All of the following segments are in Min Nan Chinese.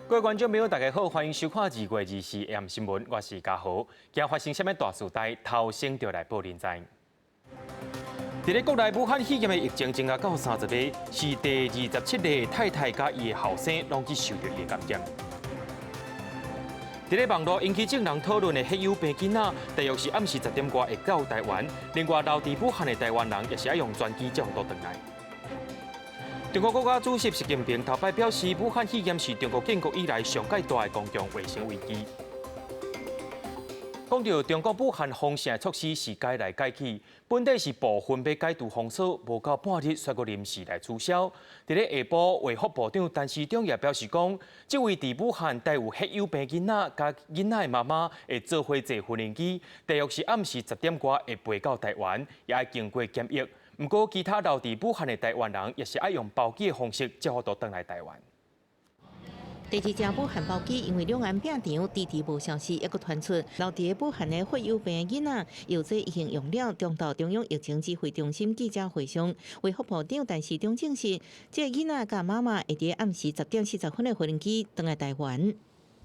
各位觀眾朋友，大家好，歡迎收看2月24 AM 新聞，我是嘉豪。今日發生啥物大事代，頭先就來報恁知。佇咧國內武漢肺炎的疫情增加到30個，是第27例太太佮伊的後生攏去受著伊的感染。佇咧網路引起眾人討論的血友病囡仔，大約是暗時10點外會到台灣。另外，留佇武漢的台灣人也是愛用專機才會當轉來。中國國家主席習近平頭擺表示，武漢肺炎是中國建國以來上蓋大的公共衛生危機。講到中國武漢封城措施是改來改去，本底是部分欲解除封鎖，無夠半日煞閣臨時來取消。佇咧下晡，衛福部長陳時中也表示講，這位佇武漢帶有血友病囡仔佮囡仔的媽媽會做伙坐無人機，大約是暗時10點外會飛到台灣，也愛經過檢疫。毋過，其他留佇武漢的台灣人也是愛用包機的方式，才會當轉來台灣。第二架武漢包機因為兩岸併場，遲遲無消息，猶閣傳出留佇武漢的血友病囡仔，藥劑已經用了，中晝中央疫情指揮中心記者會上，衛福部長陳時中證實，這個囡仔佮媽媽會佇暗時10點40分的飛機轉來台灣。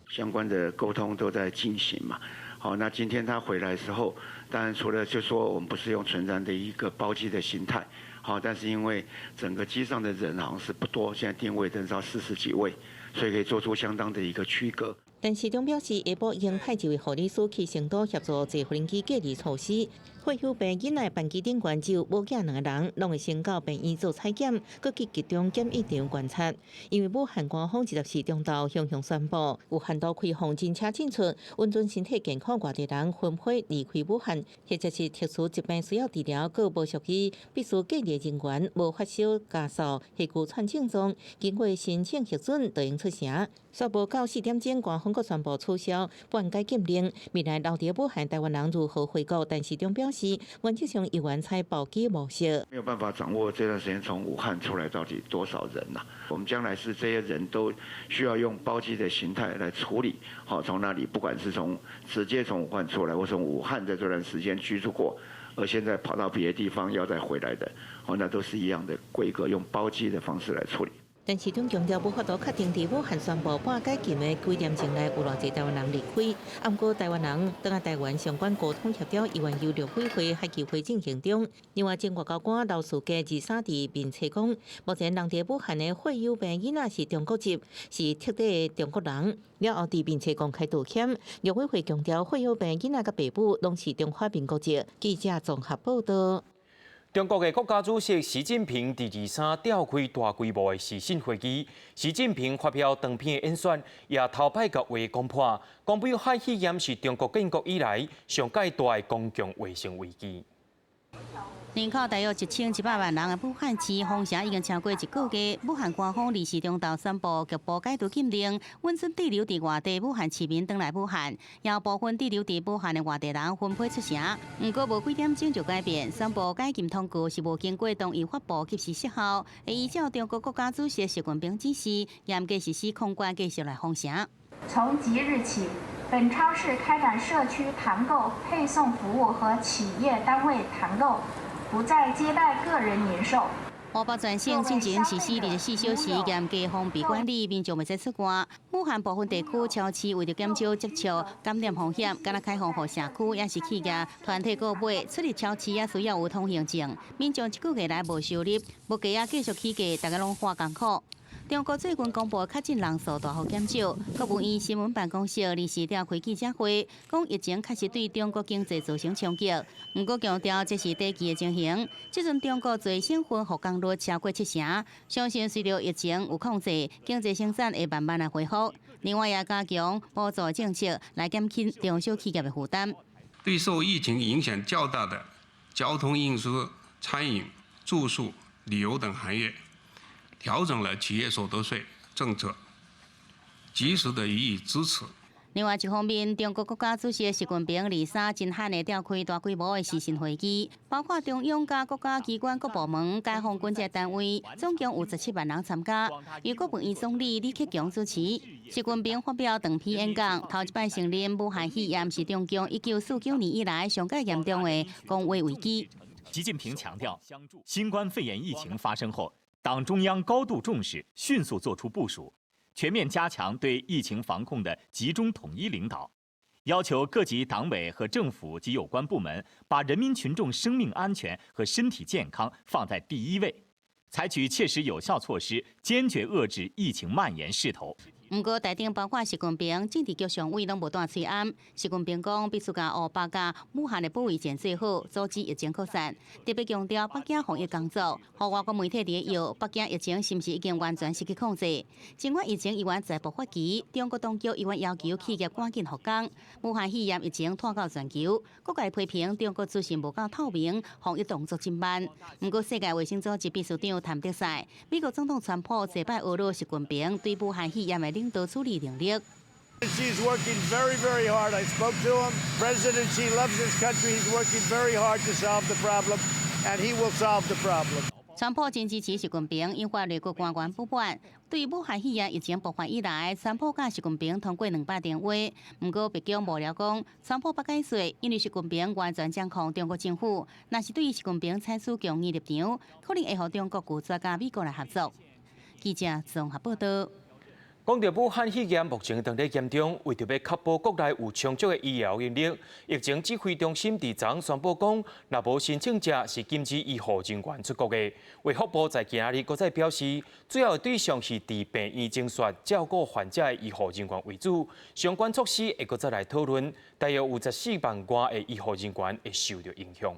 相關的溝通都在進行嘛。好，那今天他回來時候，當然除了就說我們不是用純然的一個包機的形態，好，但是因為整個機上的人好像是不多，現在定位等到40幾位，所以可以做出相當的一個區隔。陳時中表示，下晡已經派一位護理師去成都協助坐飛機隔離措施。血友病囡仔班機頂懸只有母囝兩個人，攏會先到病院做採檢，閣去集中檢疫場觀察。因為武漢官方24中晝向向宣布，有限度開放人車進出，允准身體健康外地人分批離開武漢，或者是特殊疾病需要治療，閣無屬於必須隔離人員，無發燒、咳嗽、氣喘症狀，經過申請核准，就會出城。煞無夠4點鐘，官方閣宣布取消半解禁令。未來留佇武漢台灣人如何回國？陳時中表示，原則上猶原採包機模式。沒有辦法掌握這段時間從武漢出來到底多少人吶？我們將來是這些人都需要用包機的形態來處理。好，從那裡不管是從直接從武漢出來，或從武漢在這段時間居住過，而現在跑到別的地方要再回來的，哦，那都是一樣的規格，用包機的方式來處理。陳時中強調，無法度確定佇武漢宣布半解禁的幾點鐘內有偌濟台灣人離開。毋過台灣人轉來台灣相關溝通協調，猶原由陸委會海基會進行中。另外，前外交官劉兆佳23佇面冊講，目前人佇武漢的血友病囡仔是中國籍，是徹底的中國人。了後佇面冊公開道歉。陸委會強調，血友病囡仔佮爸母攏是中華民國籍。記者綜合報道。中國的國家主席習近平佇23召開大規模的視訊會議，習近平發表長篇的演說，也頭擺共話講破，講武漢肺炎是中國建國以來上蓋大的公共衛生危機。人口大約1100萬人的武漢市封城已經超過一個月。武漢官方24中晝宣布局部解除禁令，允准滯留佇外地武漢市民轉來武漢，也有部分滯留佇武漢的外地人分批出城。毋過無幾點鐘就改變，宣布解禁通告是無經過同意發布及時失效，會依照中國國家主席習近平指示，嚴格實施控管，繼續來封城。從即日起，本超市開展社區團購配送服務和企業單位團購，不再接待個人零售。湖北全省進前實施24小時嚴格封閉管理，民眾袂使出外。武漢部分地區超市為著減少接觸感染風險，敢若開放予社區抑是企業團體購買，出入超市也需要有通行證。民眾這幾個月來無收入，物價也繼續起價，大家攏看艱苦。中國最近公布確診人數大幅減少，國務院新聞辦公室24召開記者會，講疫情確實對中國經濟造成衝擊，毋過強調這是短期的情形。這陣中國濟省份復工率超過70%，相信隨著疫情有控制，經濟生產會慢慢來恢復。另外，也加強補助政策來減輕中小企業的負擔。對受疫情影響較大的交通運輸、餐飲、住宿、旅遊等行業，調整了企業所得稅政策，及時的予以支持。另外一方面，中國國家主席習近平23真罕的召開大規模的視訊會議，包括中央佮國家機關各部門、解放軍這單位，總共有17萬人參加。由國務院總理李克強主持。習近平發表長篇演講，頭一擺承認武漢肺炎是中共1949年以來上蓋嚴重的公衛危機。習近平強調，新冠肺炎疫情發生後，黨中央高度重視，迅速作出部署。全面加強對疫情防控的集中統一領導，要求各級黨委和政府及有關部門把人民群眾生命安全和身體健康放在第一位，採取切實有效措施，堅決遏制疫情蔓延勢頭。毋過，台頂包括習近平、政治局常委攏無帶喙罨。習近平講，必須共湖北佮武漢的保衛戰做好，阻止疫情擴散。特別強調北京防疫工作，予外國媒體佇咧搖北京疫情是毋是已經完全失去控制？儘管疫情猶原在爆發期，中國當局猶原要求企業趕緊復工。武漢肺炎疫情拖到全球，各界批評中國資訊無夠透明，防疫動作真慢。毋過，世界衛生組織秘書長譚德塞、美國總統川普齊擺呵咾習近平對武漢肺炎的領導處理能力。 Xi is working very, very hard. I spoke to him. President Xi loves his country. He's working very hard to solve the problem, and he will solve the problem. 川普真支持習近平，引發內閣官員不滿。對武漢肺炎疫情爆發以來，川普佮習近平通過200電話。毋過白宮幕僚講，川普不解說，因為習近平完全掌控中國政府，若是對習近平採取強硬立場，可能會予中國拒絕佮美國來合作。記者綜合報道。講到武漢肺炎目前當咧嚴重，為著欲確保國內有充足的醫療能力，疫情指揮中心佇昨宣布講，若無申請者是禁止醫護人員出國的。衛福部在今仔日閣再表示，主要的對象是佇病院前線照顧患者的醫護人員為主，相關措施會閣再來討論，大約有14萬外的醫護人員會受著影響。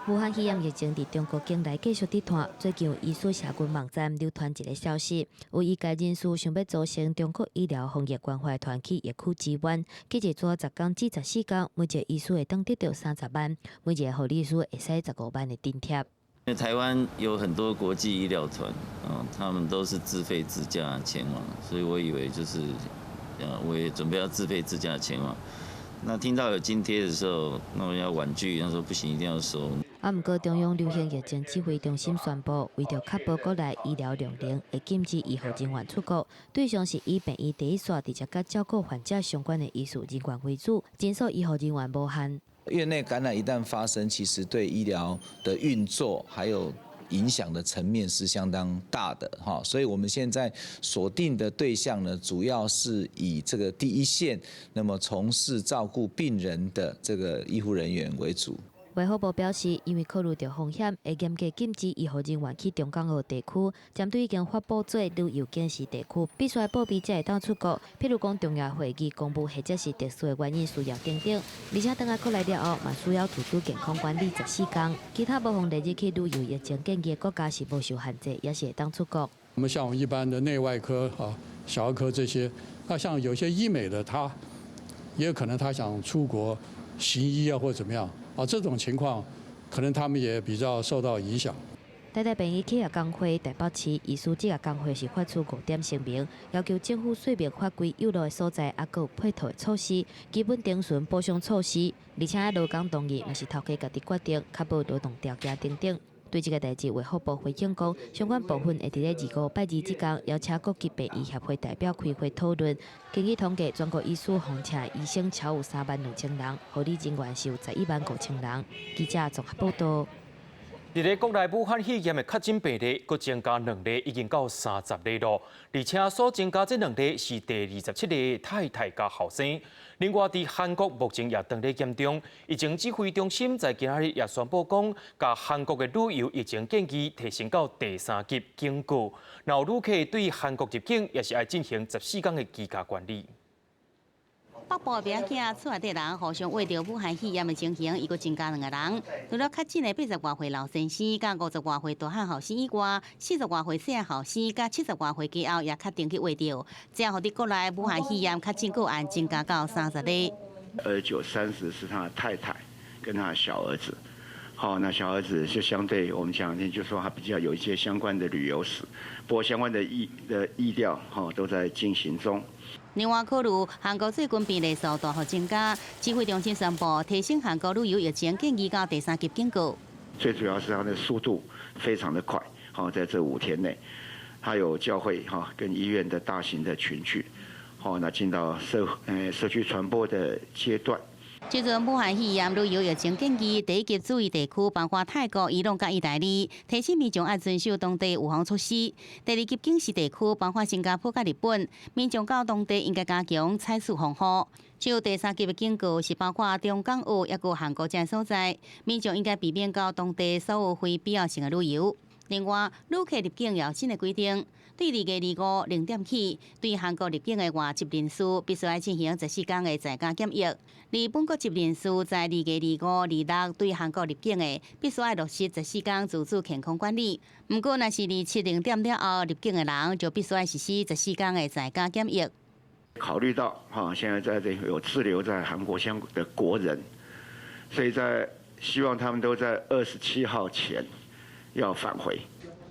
武漢肺炎疫情佇中國境內繼續佇拖，最近有醫師社群網站流傳一个消息，有醫界人士想欲組成中國醫療防疫關懷團去疫區支援，計一逝10工至14工，每一个醫師會當得著30萬，每一个護理師會使15萬的津貼。因為台灣有很多國際醫療團，啊，他們都是自費自駕前往，所以我以為就是，我也準備要自費自駕前往。那聽到有津貼的時候，那我要婉拒，他說不行，一定要收。啊，毋過中央流行疫情指揮中心宣布，為著確保國內醫療量能，會禁止醫護人員出國，對象是以病院第一線直接佮照顧患者相關的醫事人員為主，人數醫護人員無限。院內感染一旦發生，其實對醫療的運作還有影響的層面是相當大的，哈，所以我們現在鎖定的對象呢，主要是以這個第一線，那麼從事照顧病人的這個醫護人員為主。衛福部表示，因為考慮著風險，會嚴格禁止醫護人員去中港澳地區。針對已經發布做旅遊警示地區，必須愛報備才會當出國。譬如講，重要會議、公務或者是特殊的原因需要等等。而且轉來國內了後，嘛需要自主健康管理14工。其他無予列入去旅遊疫情建議的國家是無受限制，也是會當出國。我們像我們一般的內外科啊、小兒科這些，那像有些醫美的，他也有可能他想出國行醫啊，或者怎麼樣。啊，這種情況可能他們也比較受到影響。台大病院企業工會台北市醫師職業工會是發出五點聲明，要求政府說明法規有落的所在，抑閣有配套的措施、基本停損補償措施，而且勞工同意，毋是頭家家己決定，確保勞動條件等等。對這个代誌，衛福部回應講，相關部分會佇咧25拜二這工邀請各級病院協會代表開會討論。根據統計，全國醫師放車醫生超有3萬2千人，護理人員是有11萬5千人。記者綜合報道。佇咧國內武漢肺炎的確診病例，閣增加兩例，已經到30例囉。而且所增加這兩例是第27個太太佮後生。另外，佇韓國目前也當咧嚴重，疫情指揮中心在今仔日也宣布講，共韓國的旅遊疫情建議提升到第三級警告。若有旅客對韓國入境，也是愛進行14工的居家管理。北部的邊仔厝內底人互相秽著武漢肺炎的情形，伊閣增加兩个人。除了確診的80外歲老先生，佮50外歲大漢後生以外，40外歲細漢後生，佮70外歲家後也確定去秽著。這予佇國內武漢肺炎確診個案增加到30例。 29、30是他太太跟他小兒子。好，那小兒子就相對我們前兩天就說他比較有一些相關的旅遊史，不過相關的疫調哈都在進行中。另外，考慮韓國最近病例數大幅增加，指揮中心宣布提升韓國旅遊疫情建議到第三級警告。最主要是它的速度非常的快，好，在這5天內，它有教會哈跟醫院的大型的群聚，好，那進到社區傳播的階段。這陣武漢肺炎旅遊疫情建議第一級注意地區包括泰國、伊朗佮意大利，提醒民眾愛遵守當地預防措施。第二級警示地區包括新加坡佮日本，民眾到當地應該加強採取防護。就第三級的警告是包括中港澳抑閣韓國這所在，民眾應該避免到當地所有非必要性的旅遊。另外，旅客入境有新的規定，對2月25零點起，對韓國入境的外籍人士必須愛進行14天的在家檢疫；而本國籍人士在2月25、26對韓國入境的，必須愛落實14天自主健康管理。毋過，若是27零點了後入境的人，就必須愛實施十四天的在家檢疫。考慮到哈，現在在這有滯留在韓國相關的國人，所以在希望他們都在27號前要返回。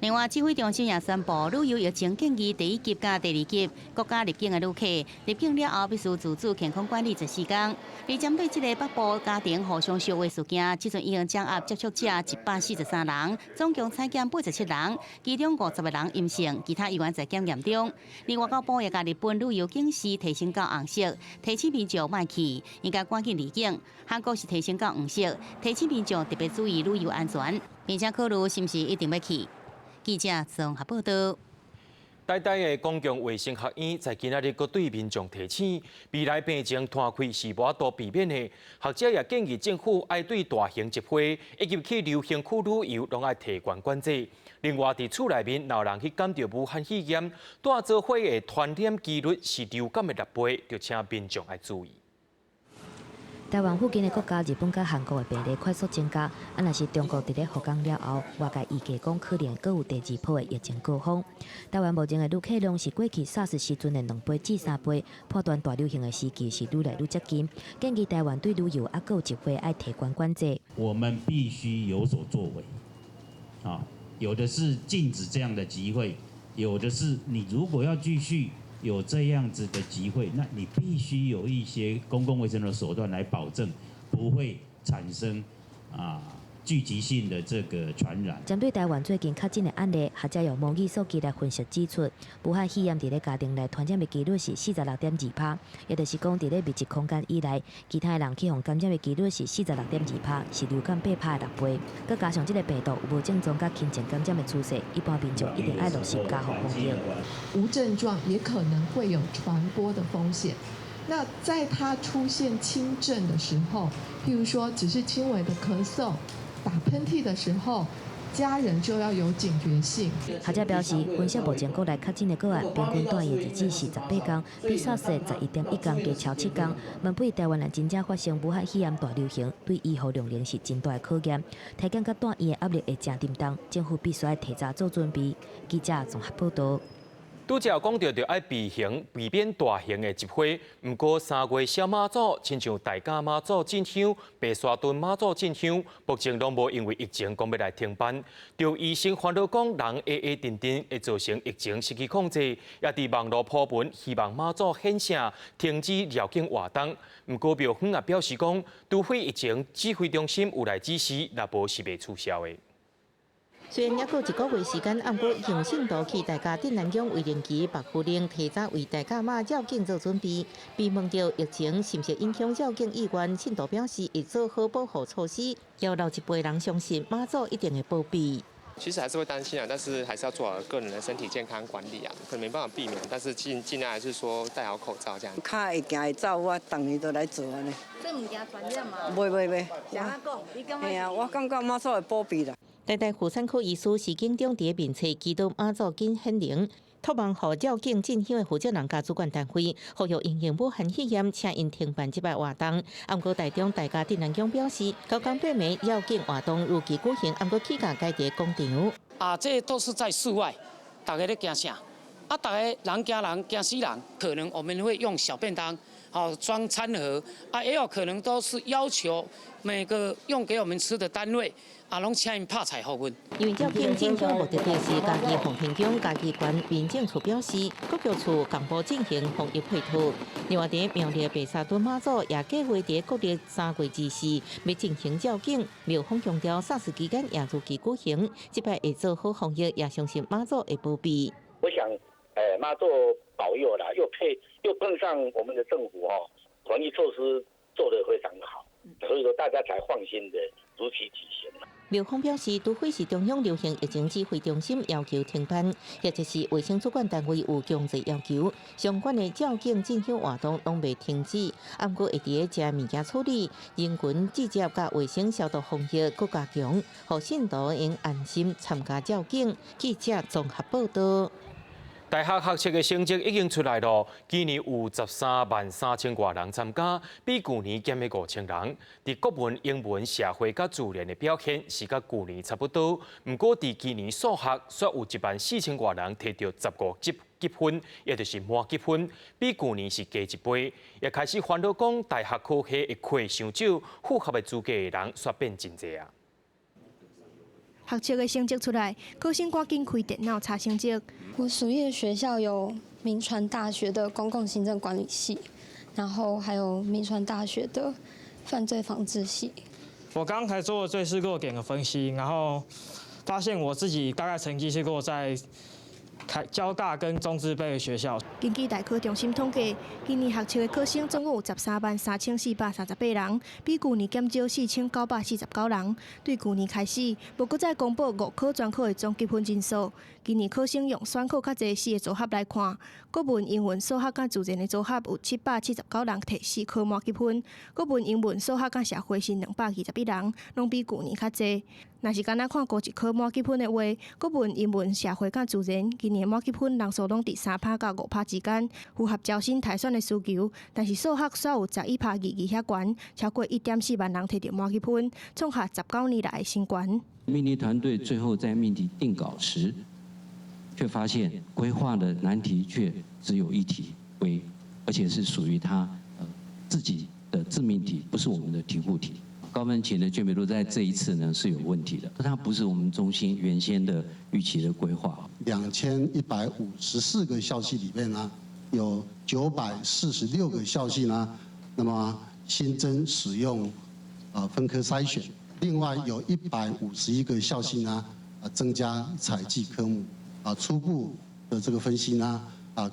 另外，指揮中心也宣布，旅遊疫情建議第一級佮第二級國家入境的旅客，入境了後必須自主健康管理十四天。而針對這个北部家庭互相相話事件，這陣已經掌握接觸者143人，總共採檢87人，其中50個人陰性，其他依然在檢驗中。另外，外交部也共日本旅遊警示提升到紅色，提醒民眾莫去，應該趕緊離境。韓國是提升到黃色，提醒民眾特別注意旅遊安全，並且考慮是毋是一定欲去。記者綜合報道。台大的公共衛生學院在今仔日閣對民眾提醒，未來病情湠開是無法度避免的。學者也建議政府愛對大型集會以及去流行區旅遊，攏愛提懸管制。另外，佇厝內面，若有人去感著武漢肺炎，帶做伙的傳染幾率是流感的六倍，就請民眾愛注意。台灣附近的國家，日本佮韓國的病例快速增加，啊，若是中國佇咧復工了後，外界預計講可能閣有第二波的疫情高峰。台灣目前的旅客量是過去 SARS 時陣的2倍至3倍，判斷大流行的時機是愈來愈接近。建議台灣對旅遊啊，閣有集會愛提懸管制。我們必須有所作為，啊，有的是禁止這樣的集會，有的是你如果要繼續有這樣子的集會，那你必須有一些公共衛生的手段來保證不會產生聚集性的這個傳染。針對台灣最近確診的案例，學者用模擬數據來分析指出，武漢肺炎佇咧家庭內傳染的幾率是46.2%，也就是講佇咧密集空間以內，其他的人去予感染的幾率是46.2%，是流感8趴的六倍。閣加上這个病毒有無症狀佮輕症感染的趨勢，一般民眾一定愛落實加強防疫。無症狀也可能會有傳播的風險。那在它出現輕症的時候，譬如說只是輕微的咳嗽、打噴嚏的時候，家人就要有警覺性。學者表示，分析目前國內確診的個案，平均住院日子是18天，比 SARS 的11.1天加超7天。問題台灣若真正發生武漢肺炎大流行，對醫護量能是真大的考驗，體檢佮住院的壓力會誠沉重，政府必須愛提早做準備。記者綜合報道。拄才講著著愛避免大型的集會，毋過3月小媽祖，親像大甲媽祖進香、白沙屯媽祖進香，目前攏無因為疫情講欲來停辦。著醫生煩惱講，人黑黑陣陣會造成疫情失去控制，也佇網路鋪文，希望媽祖顯聖停止繞境活動。毋過廟方也表示講，除非疫情指揮中心有來指示，若無是袂取消的。雖然猶閣一個月時間，毋過已經有信徒去大甲鎮瀾宮慰靈旗白夫人提早為大甲媽繞境做準備。被問著疫情是毋是影響繞境意願，信徒表示會做好保護措施。有老一輩人相信媽祖一定會保庇。其實還是會擔心啊，但是還是要做好個人的身體健康管理啊，可能沒辦法避免，但是盡量還是說戴好口罩這樣。較會行會走，我逐年都來做按呢。這毋驚傳染嗎？袂袂袂。按怎講？你感覺？嘿啊，我感覺媽祖會保庇啦。台大婦產科醫師徐景中佇面冊祈禱媽祖緊顯靈，託夢予繞境進香的負責人佮主管單位，呼籲因應武漢肺炎，請𪜶停辦這擺活動。毋過台中大甲鎮瀾宮表示，九工八暝繞境活動如期舉行，毋過起價改佇廣場。啊，這都是在室外，大家咧驚啥？啊，逐个人驚人驚死人，可能我們會用小便當，好裝餐盒，啊，也有可能都是要求每個用給我們吃的單位。啊，攏請𪜶拍菜予阮。因為繞境進香目的地是嘉義奉天宮，嘉義縣民政處表示，各局處共步進行防疫配套。另外，佇苗栗白沙屯媽祖也計劃佇國曆3月24欲進行繞境。廟方強調，SARS 期間也如期舉行，這擺會做好防疫，也相信媽祖會保庇。我想，媽祖保佑啦，又配又碰上我們的政府哦，防疫措施做得非常好。所以說大家才放心的如期舉行。苗峰表示，除非是中央流行疫情指揮中心要求停辦，或者是衛生主管單位有強制要求，相關的照鏡進修活動攏袂停止。毋過會佇咧食物件處理、人群聚集佮衛生消毒防疫閣加強，予信徒會安心參加照鏡。記者綜合報道。大學學測的成績已經出來囉，今年有13萬3千外人參加，比舊年減了5000人。佇國文、英文、社會佮自然的表現是佮舊年差不多。毋過佇今年數學，煞有1萬4千外人提著15級級分，也就是滿級分，比舊年是加一倍。也開始煩惱講，大學科系的課傷少，符合的資格的人煞變真濟啊。學測的成績出來，考生趕緊開電腦查成績。我屬意的學校有銘傳大學的公共行政管理系，然後還有銘傳大學的犯罪防治系。我剛才做了最適落點的分析，然後發現我自己大概成績是落在台交大跟中字輩的學校。根據大考中心統計，今年學測的考生總共有133,438人，比舊年減少4949人。對舊年開始，無閣再公布五科專科的總級分人數。今年考生用選考較濟四個組合來看，國文、英文、數學佮自然的組合有779人提四科滿級分，國文、英文、數學佮社會是221人，攏比舊年較濟。若是干焦看孤一科滿級分的話，國文、英文、社會佮自然，今年滿級分人數攏佇3趴到5趴之間，符合招生篩選的需求。但是數學煞有11.22%遐懸，超過1.4萬人提著滿級分，創下19年來的新懸。命題團隊最後在命題定稿時，卻發現規劃的難題卻只有一題為，而且是屬於他自己的自命題，不是我們的題庫題。高分前的鑑別度在這一次呢是有問題的，它不是我們中心原先的預期的規劃。2154個校系裡面呢，有946個校系呢，那麼新增使用分科篩選，另外有151個校系呢，增加採計科目，初步的這個分析呢，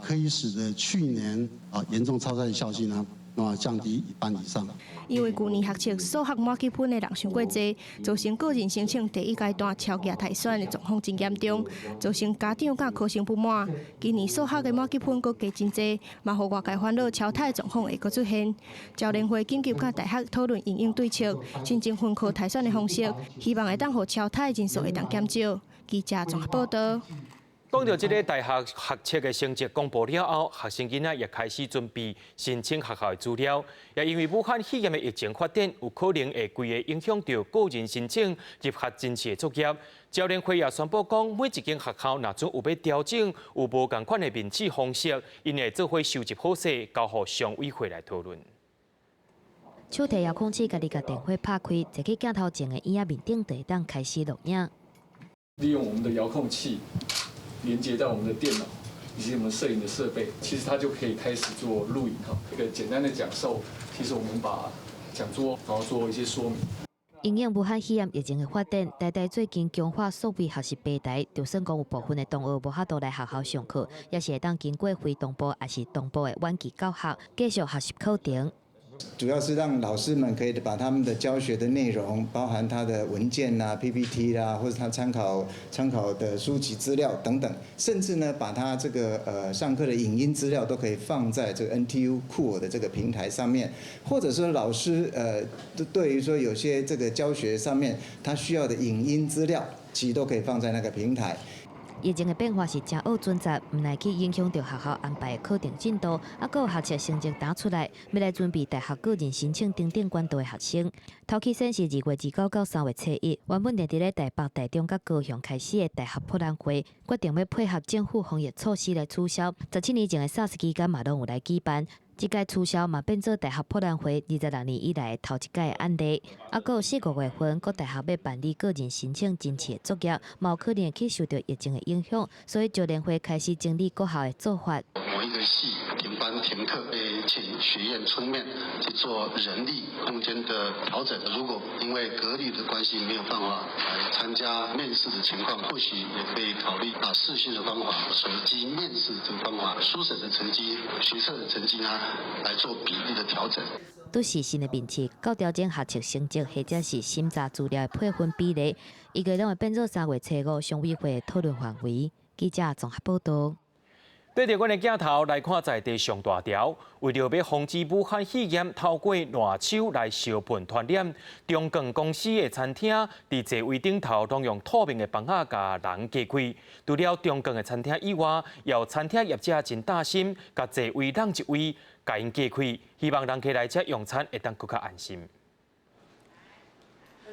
可以使得去年嚴重超載的校系呢，那麼降低一半以上。因為舊年學測數學滿級分的人傷過濟，造成個人申請第一階段超額篩選的狀況真嚴重，造成家長佮考生不滿。今年數學的滿級分閣加真濟，嘛予外界煩惱超篩狀況會閣出現。招聯會緊急佮大學討論因應對策，新增分科篩選的方式，希望會當予超篩人數會當減少。記者綜合報道。講著這个大學學測的成績公布了後，學生囡仔也開始準備申請學校的資料。也因為武漢肺炎的疫情發展，有可能會規个影響著個人申請入學甄試的作業。招聯會也宣布講，每一間學校若準有欲調整有無仝款的面試方式，𪜶會做伙收集好勢，交予常委會來討論。手提遙控器家己共電火拍開，坐佇鏡頭前的椅仔面頂就會當開始錄影。利用我們的遙控器連接到我們的電腦以及我們攝影的設備，其實它就可以開始做錄影哈。一個簡單的講授，其實我們把講桌然後做一些說明。因應武漢肺炎疫情的發展，台大最近強化數位學習平台，就算講有部分的同學無法度來學校上課，也是會當經過非同步抑是同步的遠距教學，繼續學習課程。主要是讓老師們可以把他們的教學的內容，包含他的文件啦、PPT 啦，或者他參考的書籍資料等等，甚至呢，把他這個上課的影音資料都可以放在這個 NTU COOL 的這個平台上面，或者說老師對於說有些這個教學上面他需要的影音資料，其實都可以放在那個平台。疫情的變化是誠惡準則，毋來去影響著學校安排的課程進度，猶閣有學測成績打出來，欲來準備大學個人申請等等管道的學生。頭起先是2月29到3月初1，原本定佇咧台北、台中佮高雄開始的大學博覽會，決定欲配合政府防疫措施來取消。17年前的 SARS 期間嘛，攏有來舉辦。這屆取消嘛，變做大學博覽會26年以來頭一屆的案例。猶閣有4、5月份，各大學欲辦理個人申請甄試的作業，嘛有可能去受著疫情的影響，所以招聯會開始整理各校的做法。某一個系停班停課，會請學院出面去做人力空間的調整。如果因為隔離的關係沒有辦法來參加面試的情況，或許也可以考慮把視訊的方法、隨機面試這個方法、書審的成績、學測的成績呢，來做比例的調整。拄是新的面試，到調整學測成績或者是審查資料的配分比例，預計攏會變做3月初5常委會討論範圍。記者綜合報導。對著阮的鏡頭來看，在地上大條，為著欲防止武漢肺炎透過爛手來相噴傳染，中鋼公司的餐廳佇座位頂頭攏用透明的枋仔共人隔開。除了中鋼的餐廳以外，也有餐廳業者真擔心，共座位讓一位，共𪜶隔開，希望人客來遮用餐會當閣較安心。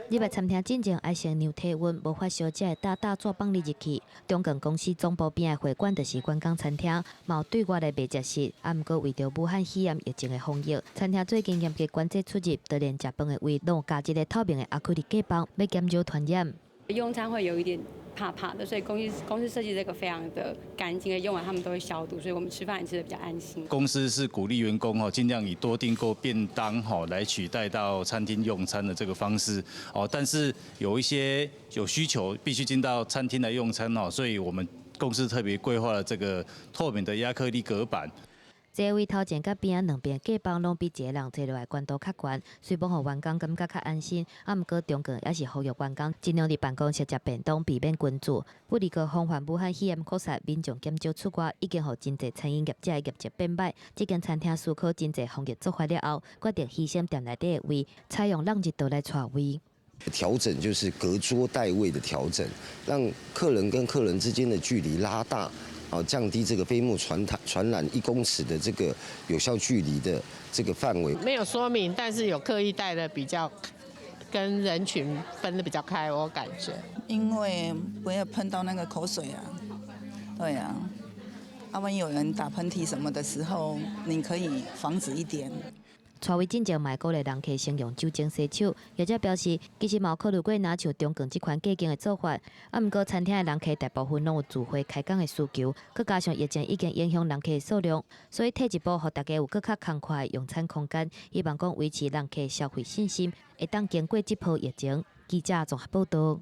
入來餐廳進前愛先量體溫，無發燒才會搭搭紙放你入去。中鋼公司總部邊的會館就是員工餐廳，嘛有對外的賣食室。啊，毋過為著武漢肺炎疫情的防疫，餐廳最近嚴格管制出入，就連食飯的位攏有加一个透明的亞克力隔板，欲減少傳染。用餐會有一點怕怕的，所以公司設計這個非常的乾淨，用完他們都會消毒，所以我們吃飯也吃得比較安心。公司是鼓勵員工吼，盡量以多訂購便當吼來取代到餐廳用餐的這個方式哦，但是有一些有需求必須進到餐廳來用餐哦，所以我們公司特別規劃了這個透明的亞克力隔板。座位頭前佮邊仔兩邊隔板攏比一个人坐落來懸度較懸，雖罔予員工感覺較安心，啊，毋過中鋼也是呼籲員工盡量佇辦公室食便當，避免群聚。不過防範武漢肺炎擴散，民眾減少出外，已經予真濟餐飲業者的業績變歹。這間餐廳思考真濟防疫做法了後，決定犧牲店內底的位，採用讓一道來錯位。調整就是隔桌帶位的調整，讓客人跟客人之間的距離拉大。哦，降低這個飛沫傳染1公尺的這個有效距離的這個範圍。沒有說明，但是有刻意帶的比較跟人群分得比較開，我感覺。因為不要碰到那個口水啊，對啊，啊，萬一有人打噴嚏什麼的時候，你可以防止一點。錯位進前嘛會鼓勵人客先用酒精洗手。業者表示，其實嘛有考慮過若像中鋼這款隔間的做法，啊，毋過餐廳的人客大部分攏有自費開講的需求，閣加上疫情已經影響人客的數量，所以退一步，予大家有閣較空闊的用餐空間，希望講維持人客消費信心，會當經過這波疫情。記者綜合報導。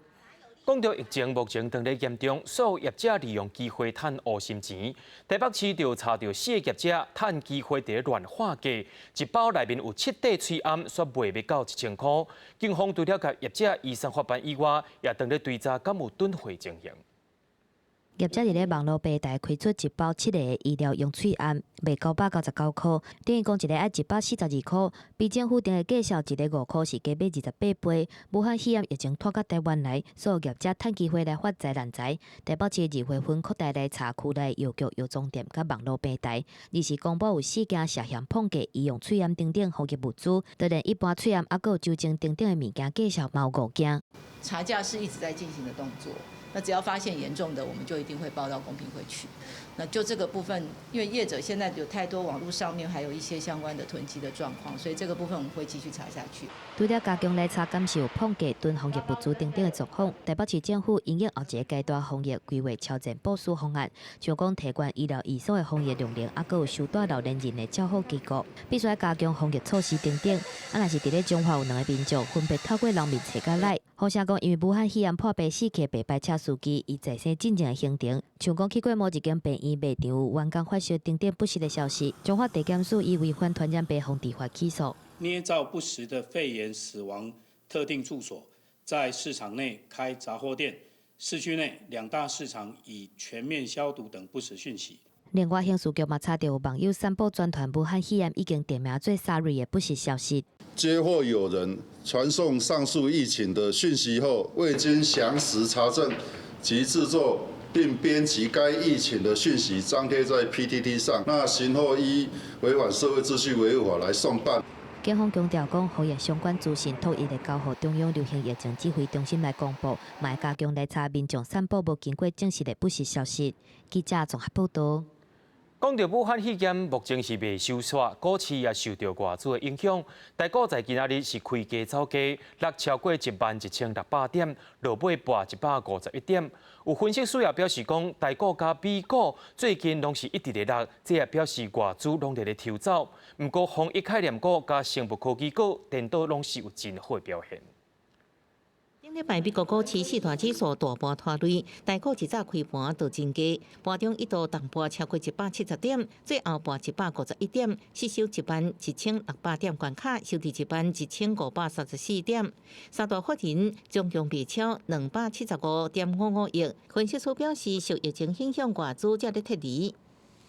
講著疫情目前當咧嚴重，所有業者利用機會趁烏心錢。台北市就查著四个業者趁機會佇咧亂喊價，一包內面有七塊喙罨，煞賣欲到1000箍。警方除了共業者移送法辦以外，也當咧追查敢有囤貨情形。業者佇咧網路平台開出一包七个的醫療用喙罨，賣999箍，等於講一个愛142箍，比政府定的價數一个5箍是加買28倍。武漢肺炎疫情拖到台灣來，所有業者趁機會來發財攬財。台北市二會分擴大來查區內藥局、藥妝店佮網路平台，二是公布有四件涉嫌膨價醫用喙罨等等防疫物資，當然一般喙罨猶閣有酒精等等的物件價數嘛有五件。查價是一直在進行的動作。那只要發現嚴重的，我們就一定會報到公平會去。那就這個部分，因為業者現在有太多網絡上面還有一些相關的囤積的狀況，所以這個部分我們會繼續查下去。除了加強來查敢是有膨價、囤防疫物資等等的狀況，台北市政府因應後一个階段防疫規劃超前部署方案，像講提懸醫療院所的防疫量能，猶閣有收帶老年人的照護機構，必須愛加強防疫措施等等。啊，若是佇咧彰化有兩个民眾分別透過人面冊佮來，好聲講因為武漢肺炎破病死去的白牌車司機，伊在生進前的行程，像講去過某一間病院賣場有員工發燒等等不實的消息，彰化地檢署以違反傳染病防治法起訴。捏造不實的肺炎死亡特定住所，在市場內開雜貨店，市區內兩大市場已全面消毒等不實訊息。另外，刑事局嘛查著有網友散布全傳武漢肺炎已經定名做 Sorry 的不實消息。接獲有人傳送上述疫情的訊息後，未經詳實查證及製作並編輯該疫情的訊息，張貼在 PTT 上，那刑後依違反社會秩序維護法來送辦。警方強調講，防疫相關資訊統一會交予中央流行疫情指揮中心來公布，嘛會加強來查民眾散布無經過證實的不實消息。記者綜合報導。講著武漢肺炎，目前是未收煞，股市也受著外資的影響。台股在今仔日是開低走低，落超過11,600點，落尾跋151點。有分析師也表示講，台股佮美股最近攏是一直咧落，這也表示外資攏佇咧抽走。毋過，防疫概念股佮生物科技股，顛倒攏是有真好的表現。頂頂禮拜美國股市四大指數大盤拖累，台股一早開盤就真低，盤中一度重跌超過170點，最後跌151點，失守11,600點關卡，收佇11,534點。三大法人總共賣超275.55億。分析師表示，受疫情影響，外資正咧撤離。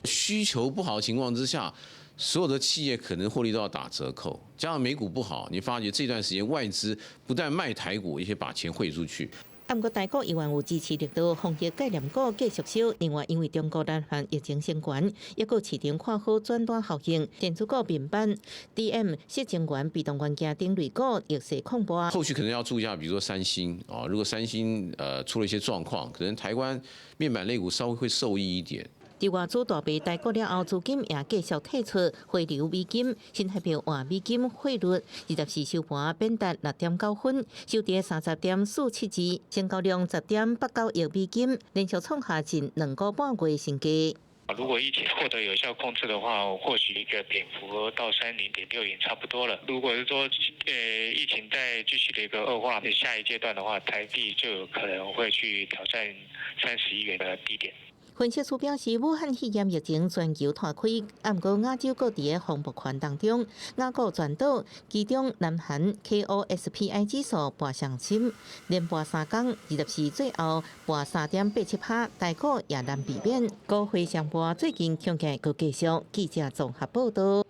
需求不好的情況之下，所有的企業可能獲利都要打折扣。加上美股不好，你發覺這段時間外資不但賣台股，而且把錢匯出去。毋過台股猶原有支持力度，防疫概念股繼續燒。另外，因為中國南韓疫情升懸，抑閣市場看好轉單效應，電子股面板、DM、矽晶圓、被動元件等類股逆勢抗跌。後續可能要注意一下，比如說三星啊，如果三星出了一些狀況，可能台灣面板類股稍微會受益一點。佇外資大賣台股了後，資金也繼續退出，回流美金，新台幣換美金匯率24收盤貶值6.9分，收佇30.472，成交量10.89億美金，連續創下近2個半月新低。如果疫情獲得有效控制的話，或許一個貶幅到30.60差不多了。如果是說，疫情再繼續的一個惡化，下一階段的話，台幣就有可能會去挑戰31元的低點。分析師表示，武漢肺炎疫情全球拖開，毋過亞洲各地的防暴圈當中，亞股全倒，其中南韓 KOSPI 指數跋上深，連跋3工，24最後跋3.87%，台股也難避免。股匯雙跋最近恐驚閣繼續。記者綜合報道。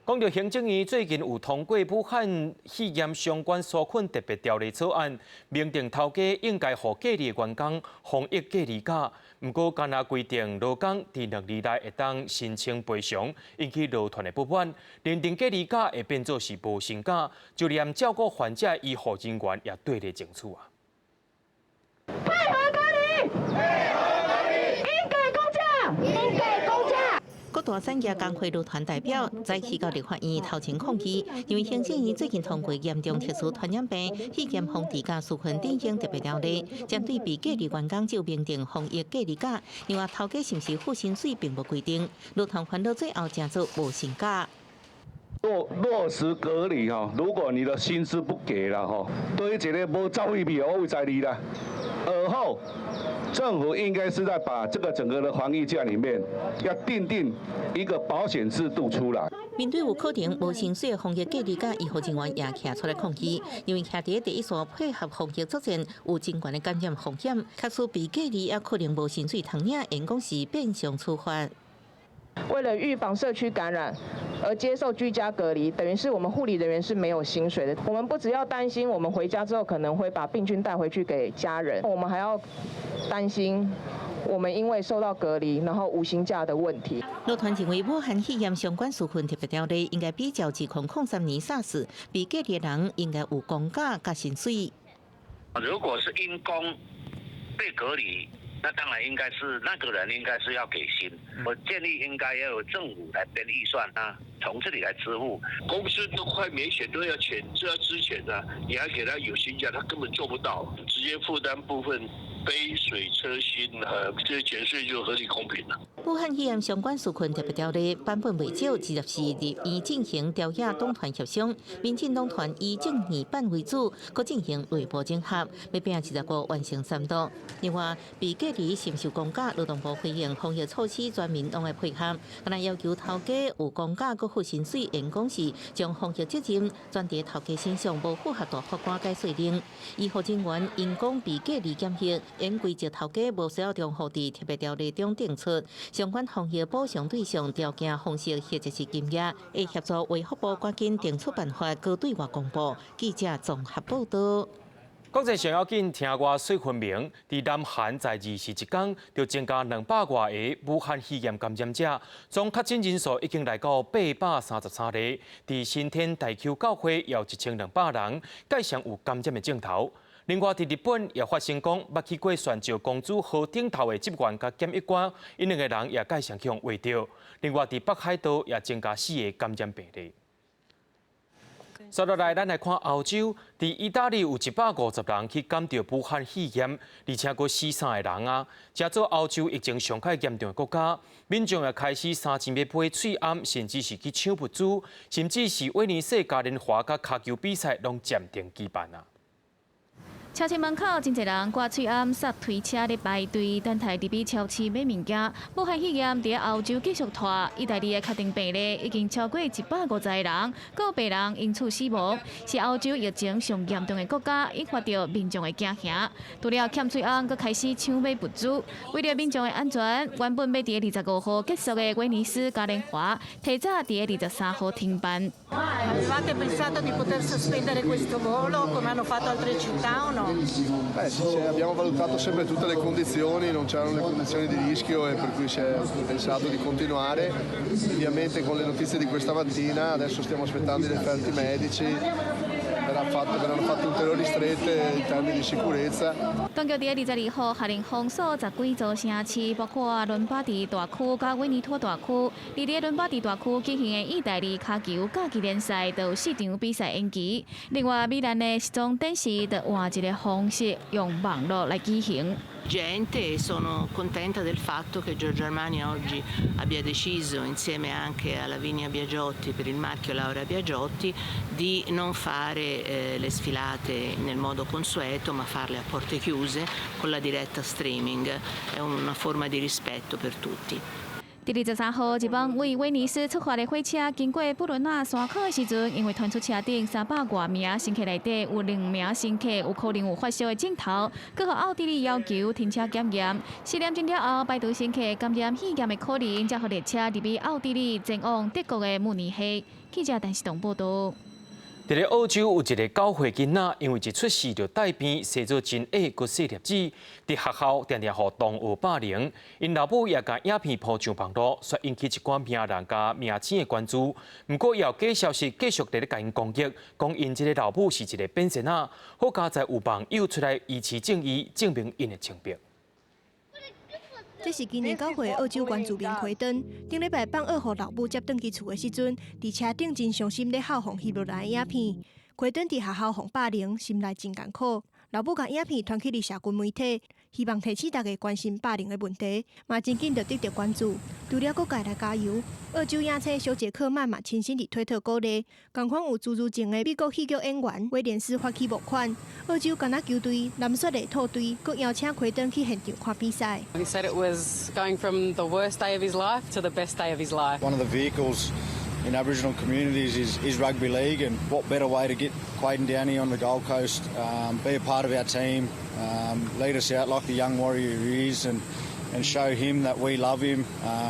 講到行政院最近有通過武漢肺炎相關紓困特別條例草案，明定頭家應該予隔離員工防疫隔離假。毋過，敢若規定勞工佇2日內會當申請賠償，引起勞團的不滿。認定隔離假會變做是無薪假，就連照顧患者醫護人員也對立爭取啊。配合隔離，配合隔離，應給公假，應給公假。各大產業工會勞團代表早起到立法院頭前抗議，因為行政院最近通過嚴重特殊傳染病肺炎防治佮紓困振興特別條例，針對被隔離員工就明定防疫隔離假，另外頭家是毋是付薪水並無規定，勞團煩惱最後成做無薪假。落實隔離吼，如果你的薪資不給了吼，對於這個無走去我有在理啦。而後，政府應該是在把這個整個的防疫假裡面，要訂定一個保險制度出來。面對有可能無薪水的防疫隔離假，醫護人員也站出來抗議，因為徛佇第一線配合防疫作戰，有真懸的感染風險，假使被隔離也可能無薪水通領，員工是變相處罰。為了預防社區感染而接受居家隔離，等於是我們護理人員是沒有薪水的。我們不只要擔心我們回家之後可能會把病菌帶回去給家人，我們還要擔心我們因為受到隔離，然後無薪假的問題。勞團認為，武漢肺炎相關紓困特別條例應該比照2003年 SARS，被隔離的人應該有公假佮薪水。如果是因公被隔離，那當然應該是那個人應該是要給薪。我建議應該要由政府來編預算啊，從這裡來支付。公司都快沒錢，都要錢，都要支錢的，你還給他有薪假，他根本做不到。直接負擔部分杯水車薪，這些減稅就合理公平了。武漢肺炎相關紓困特別條例版本未少，24立院進行朝野黨團協商，民進黨團以正義版為主，閣進行內部整合，欲拼20五完成三讀。另外，被隔離是毋是公假，勞動部回應防疫措施全民攏愛配合，敢若要求頭家有公假閣付薪水，員工是將防疫責任轉佇頭家身上，無符合大法官解說令。醫護人員因公被隔離檢疫，按規則頭家無需要重複佇特別條例中定出相關防疫補償對象條件方式或者是金額，會協助衛福部趕緊定出辦法，閣對外公布。記者綜合報道。國際上要緊，聽外說分明，佇南韓在21天就增加200外个武漢肺炎感染者，總確診人數已經來到833個。佇新天大邱教會有1200人，蓋上有感染的症頭。另外，佇日本也發生講，捌去過旋石公主號頂頭的職員佮檢疫官，𪜶兩個人也蓋上去予穢著。另外，佇北海道也增加四个感染病例。接落來，咱來看歐洲，佇意大利有150人去感著武漢肺炎，而且閣死三个人啊！這做歐洲疫情上較嚴重的國家，民眾也開始三更欲買喙罨，甚至是去搶物資，甚至是威尼斯嘉年華佮跤球比賽攏暫停舉辦啊！超市門口真濟人掛喙罨、捒推車咧排隊，等待入去超市買物件。武漢肺炎佇歐洲繼續拖，意大利的確診病例已經超過150個人，閣有病人因此死亡，是歐洲疫情上嚴重的國家，引發著民眾的驚嚇。除了欠喙罨，閣開始搶買物資。為著民眾的安全，原本欲佇25號結束的威尼斯嘉年華，提早佇23號停辦。 Avevate pensato di poter sospendere questo volo come hanno fatto altre città o no? Beh, sì, abbiamo valutato sempre tutte le condizioni, non c'erano le condizioni di rischio e per cui si è pensato di continuare. Ovviamente con le notizie di questa mattina, adesso stiamo aspettando i referti medici, verranno fatte ulteriori strette in termini di sicurezza. 當局佇22號下令封鎖十幾座城市，包括倫巴第大區佮威尼托大區。佇咧倫巴第大區舉行的意大利跤球甲級聯賽，就有四場比賽延期。另外，米蘭的時裝展示就換一个方式，用網路來舉行。 Gente e sono contenta del fatto che Giorgio Armani oggi abbia deciso, insieme anche a Lavinia Biagiotti per il marchio Laura Biagiotti, di non fare le sfilate nel modo consueto, ma farle a porte chiuse con la diretta streaming. È una forma di rispetto per tutti. 佇23號，一班為威尼斯出發的火車經過布倫納山口的時陣，因為傳出車頂300外名乘客內底有兩名乘客有可能有發燒的症頭，閣予奧地利要求停車檢驗。4點鐘了後，排除乘客感染肺炎的可能，才予列車入去奧地利前往德國的慕尼黑。記者陳世東報導。佇咧澳洲有一个9歲囡仔，因為一出世就帶病，生做真矮閣細粒子，佇學校定定予同學霸凌。𪜶老母也共影片鋪上網路，煞引起一寡名人佮明星的關注。毋過，也有假消息繼續佇咧共𪜶攻擊，講𪜶這个老母是一个變性仔。好佳哉有網友出來維持正義，證明𪜶的清白。這是今年9歲澳洲原住民奎登，頂禮拜放學予老母接轉去厝的時陣，佇車頂真傷心咧哭，予翕落來的影片。奎登佇學校予霸凌，心內真艱苦。老母共影片傳去佇社群媒體，希望提醒大家關心霸凌的問題，嘛真緊就得著關注。除了各界來加油，澳洲影星小傑克曼嘛親身佇推特鼓勵，仝款有侏儒症的美國戲劇演員威廉斯發起募款，澳洲橄欖球隊藍雪麗兔隊閣邀請奎登去現場看比賽。 He said it was going from the worst day of his life to the best day of his life. One of the vehicles in Aboriginal communities is rugby league, and what better way to get Quaden down here on the Gold Coast, be a part of our team, lead us out like the young warrior he is, and show him that we love him,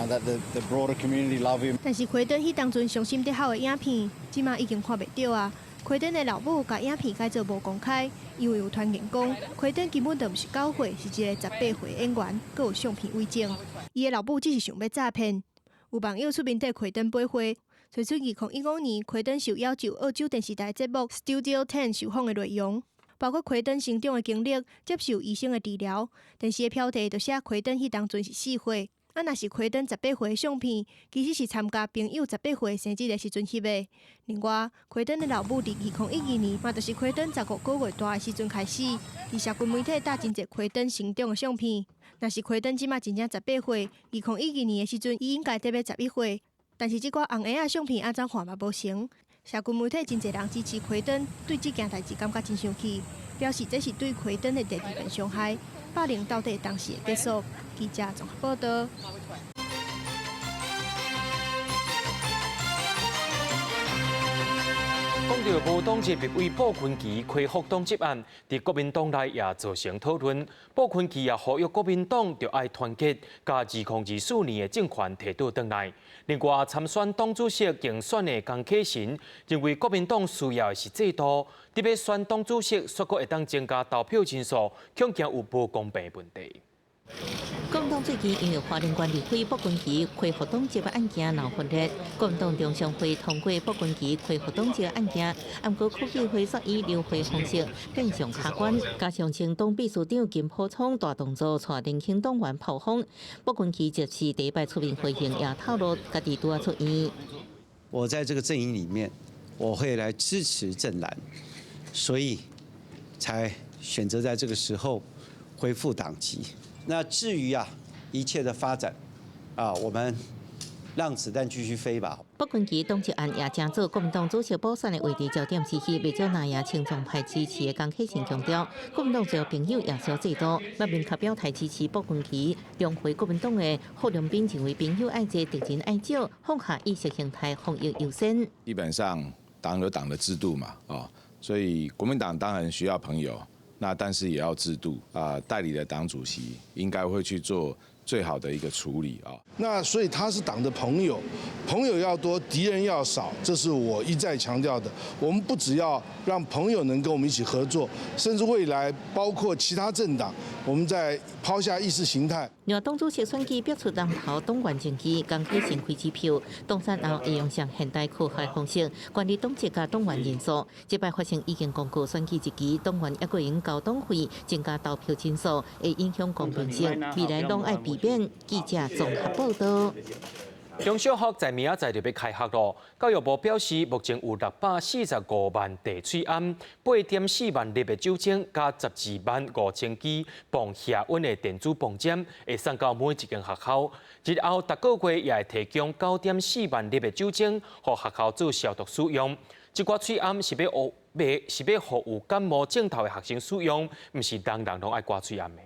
that the broader community love him. 但是奎登彼當陣傷心得哭的影片，這馬已經看袂著啊。奎登的老母共影片改做無公開，因為有傳言講，奎登根本就毋是9歲，是一个18歲演員，閣有相片為證。伊的老母只是想欲詐騙。有網友出面替奎登駁話。推出2015年，奎登受邀就澳洲電視台節目《Studio Ten》受訪的內容，包括奎登成長的經歷、接受醫生的治療。電視的標題就寫奎登彼當陣是4歲，啊，若是奎登十八歲的相片，其實是參加朋友十八歲生日的時陣翕的。另外，奎登的老母佇2012年，嘛就是奎登15個月大的時陣開始，佇社群媒體貼真濟奎登成長的相片。若是奎登這馬真正十八歲，2012年的時陣，伊應該得欲11歲。但是這寡紅鞋仔相片按怎看嘛無成。社群媒體真濟人支持奎登，對這件代誌感覺真生氣，表示這是對奎登的第二遍傷害。霸凌到底當時會結束？記者綜合報道。講著無黨籍立委傅崐萁恢復黨籍案，佇國民黨內也造成討論。傅崐萁也呼籲國民黨著愛團結，共2024年的政權提倒轉來。另外，參選黨主席競選的江啟臣認為，國民黨需要的是制度，特別選黨主席，煞閣會當增加投票人數，恐驚有無公平的問題。國民黨最近因為花蓮縣立委傅崐萁恢復黨籍的案件鬧分裂，國民黨中常會通過傅崐萁恢復黨籍的案件，毋過區議會煞以流會方式變相卡關，加上前黨秘書長金溥聰大動作帶年輕黨員炮轟，傅崐萁這次第一擺出面回應，也透露家己拄仔出院。我在這個陣營裡面，我會來支持正藍，所以才選擇在這個時候恢復黨籍。那至於啊，一切的發展，啊，我們讓子彈繼續飛吧。朴槿惠黨籍案也成做國民黨主席補選的話題焦點之一，袂少藍營親中派支持的江啟臣強調，國民黨主要朋友也小最多，嘛明確表態支持朴槿惠。重回國民黨的霍良斌認為朋友愛濟，敵人愛少，放下意識形態，防疫優先。基本上黨有黨的制度嘛，啊，所以國民黨當然需要朋友，那但是也要制度啊。代理的黨主席應該會去做最好的一個處理啊。那所以他是黨的朋友，朋友要多，敵人要少，這是我一再強調的。我們不只要讓朋友能跟我們一起合作，甚至未來包括其他政黨，我們在拋下意識形態。另外，黨主席選舉逼出南投黨員爭議，江啟臣開支票，當選後會用上現代科學方式管理黨籍佮黨員人數。這擺發生已經公告選舉日期，黨員猶閣會用交黨費增加投票人數，會影響公平性。未來攏愛避免。記者綜合報道。中小學在明仔載就欲開學囉。教育部表示，目前有645萬袋喙罨、8.4萬粒的酒精，佮12萬5千支磅額溫的電子磅針，會送到每一間學校。日後逐個月也會提供9.4萬粒的酒精，予學校做消毒使用。這寡喙罨是欲予欲是欲予有感冒症頭的學生使用，毋是人人攏愛掛喙罨的。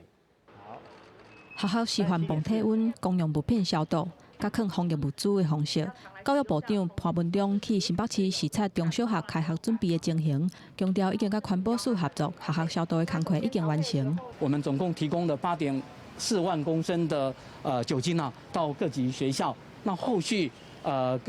學校示範磅體溫、公用物品消毒、佮囥防疫物資的方式。教育部長潘文忠去新北市視察中小學開學準備的情形，強調已經佮環保署合作，學校消毒的工課已經完成。我們總共提供了8.4萬公升的酒精啊，到各級學校。那後續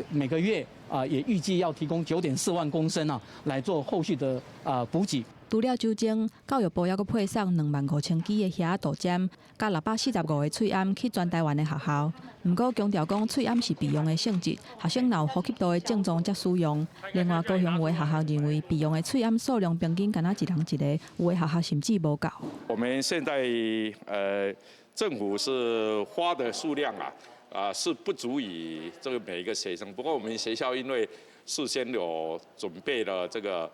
每個月啊也預計要提供9.4萬公升啊，來做後續的補給。除了酒精，教育部猶閣配送25,000支的額仔度針，佮645個喙罨去全台灣的學校。毋過強調講，喙罨是備用的性質，學生若有呼吸道的症狀才使用。另外，高雄有的學校認為備用的喙罨數量平均干焦一人一個，有的學校甚至無夠。我們現在政府是發的數量啊，是不足以這個每一個學生。不過我們學校因為事先有準備了這個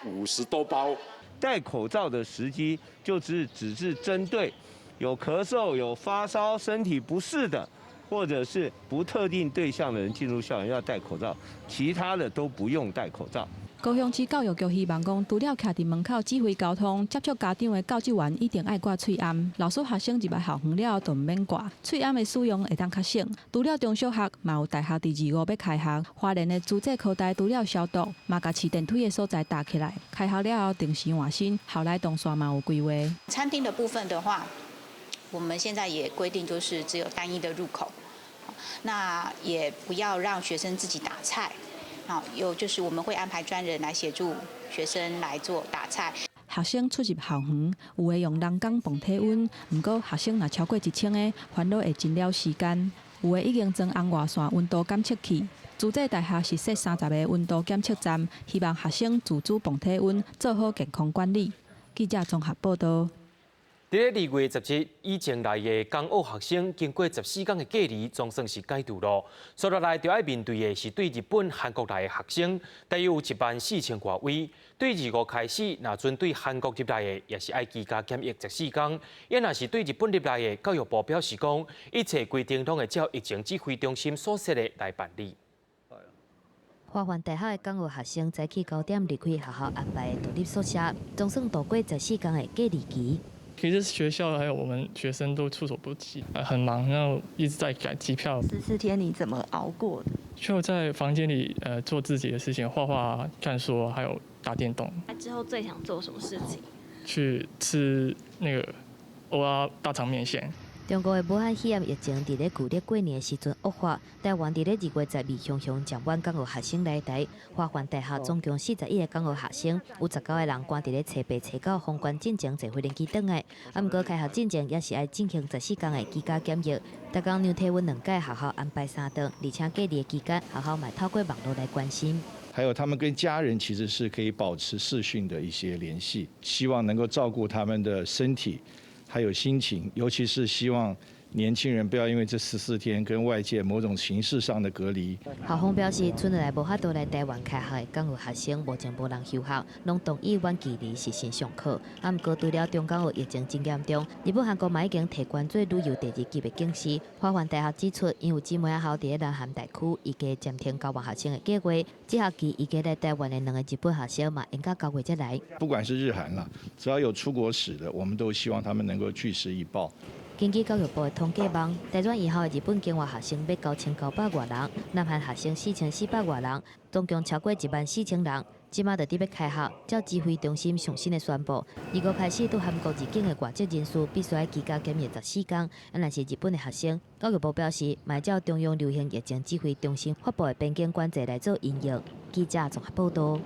50多包。戴口罩的時機就只是針對有咳嗽、有發燒、身體不適的，或者是不特定對象的人進入校園要戴口罩，其他的都不用戴口罩。高雄市教育局希望講，除了徛佇門口指揮交通、接觸家長的教職員一定愛掛喙罨。老師學生入來校園了後，就毋免掛。喙罨的使用會當較省。除了中小學，嘛有大學佇25欲開學。花蓮的諸暨科大除了消毒，嘛共飼電梯的所在罩起來。開學了後定時換新，校內動線嘛有規劃。餐廳的部分的話，我們現在也規定，就是只有單一的入口，那也不要讓學生自己打菜。好，有就是我們會安排專人來協助學生來做打菜。學生出入校園，有的用人工磅體溫，毋過學生若超過1000個，煩惱會真了時間。有的已經裝紅外線溫度檢測器。諸暨大學是設30個溫度檢測站，希望學生自主磅體溫，做好健康管理。記者綜合報道。佇咧2月17以前來的港澳學生，經過14天的隔離，總算是解除囉。接落來就愛面對的是對日本、韓國來的學生，大約有1萬4千外位。對25開始，若準對韓國入來的，也是愛居家檢疫十四天。也若是對日本入來的，教育部表示講，一切規定攏會照疫情指揮中心所設的來辦理。華梵大學的港澳學生早起9點離開學校安排的獨立宿舍，總算度過十四天的隔離期。其實學校還有我們學生都措手不及，很忙，然後一直在改機票。14天你怎麼熬過的？就在房間裡，做自己的事情，畫畫、看書，還有打電動。那之後最想做什麼事情？去吃那個蚵仔大腸麵線。中國的武漢肺炎疫情佇咧舊曆過年的時陣惡化，台灣佇咧2月12雄雄上萬港澳學生來台，華梵大學總共41個港澳學生，有19個人趕佇咧初八、初九封關進前坐飛機轉來。啊，毋過開學進前也是愛進行十四天的居家檢疫，逐工量體溫兩擺，學校安排三頓，而且隔離的期間，學校嘛透過網路來關心。還有他們跟家人其實是可以保持視訊的一些聯繫，希望能夠照顧他們的身體。還有心情，尤其是希望年輕人不要因為這14天跟外界某種形式上的隔離。校方表示，春來無法度來台灣開學的港澳學生，目前無人休學，攏同意遠距離視訊上課。啊，毋過除了中港澳疫情真嚴重，日本、韓國嘛已經提懸做旅遊第二級的警示。華梵大學指出，𪜶有姊妹學校佇咧南韓大區，預計暫停交換學生的計劃。這學期預計來台灣的兩个日本學生嘛，延到9月才來。不管是日韓啦，只要有出國史的，我們都希望他們能夠據實以報。根據教育部的統計網，台專藝校的日本境外學生欲9900外人，南韓學生4400外人，總共超過14000人。這馬就佇欲開學，照指揮中心上新的宣布，2月開始對韓國入境的外籍人士必須愛居家檢疫14天。啊，若是日本的學生，教育部表示，嘛會照中央流行疫情指揮中心發布的邊境管制來做因應。記者綜合報導。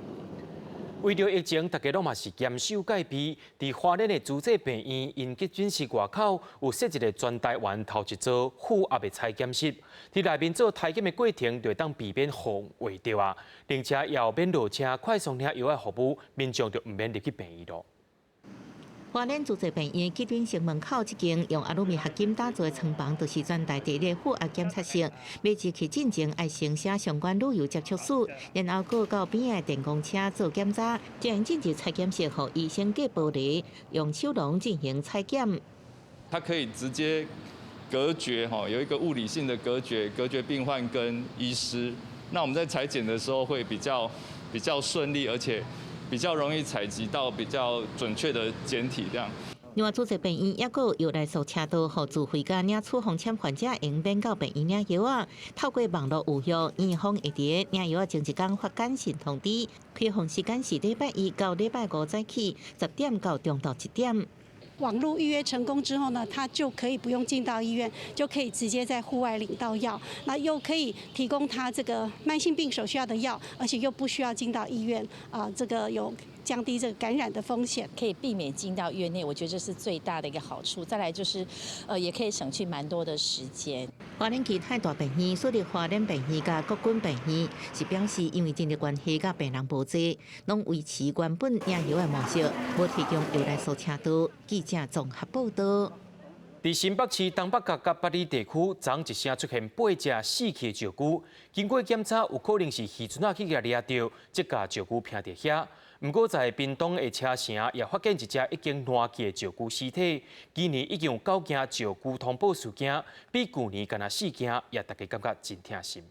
為著疫情，大家攏嘛是嚴守戒備。佇花蓮的慈濟病院，𪜶急診室外口有設一个全台灣頭一座負壓的採檢室，佇內面做篩檢的過程，就會當避免予人畫著啊，並且也有免落車快速領藥的服務，民眾就毋免入去病院囉。花蓮慈濟病院急診室門口這間用阿魯米合金打造的倉房，就是全台第一个負壓檢測室。欲入去進前愛先寫相關旅遊接觸史，然後閣到邊仔的電公車做檢查，才進入採檢室，予醫生隔玻璃用手籠進行採檢。它可以直接隔絕，哈，有一個物理性的隔絕，隔絕病患跟醫師。那我們在採檢的時候會比較順利，而且比較容易採集到比較準確的檢體，這樣。另外，慈濟病院抑閣有藥來速車道，予自費佮領處方簽患者會免到病院領藥仔。透過網路預約，院方會佇領藥仔前一工發簡訊通知。開放時間是禮拜一到禮拜五早起10點到中晝1點。網路預約成功之後呢，他就可以不用進到醫院，就可以直接在戶外領到藥，那又可以提供他這個慢性病所需要的藥，而且又不需要進到醫院，啊，這個有降低這個感染的風險，可以避免進到醫院內，我覺得這是最大的一個好處。再來就是，也可以省去蠻多的時間。花蓮其他大病院，私立花蓮病院佮國軍病院是表示，因為人力關係佮病人無濟，攏維持原本領藥的模式，無提供藥來速車道。記者綜合報導。佇新北市東北角佮八里地區，昨一聲出現八隻死去的石龜，經過檢查，有可能是漁船仔去共掠著，才共石龜拚佇遐。毋過在屏東的車城也發現一隻已經爛去的石龜屍體。今年已經有九件石龜通報事件，比舊年干焦四件，也大家感覺真疼心。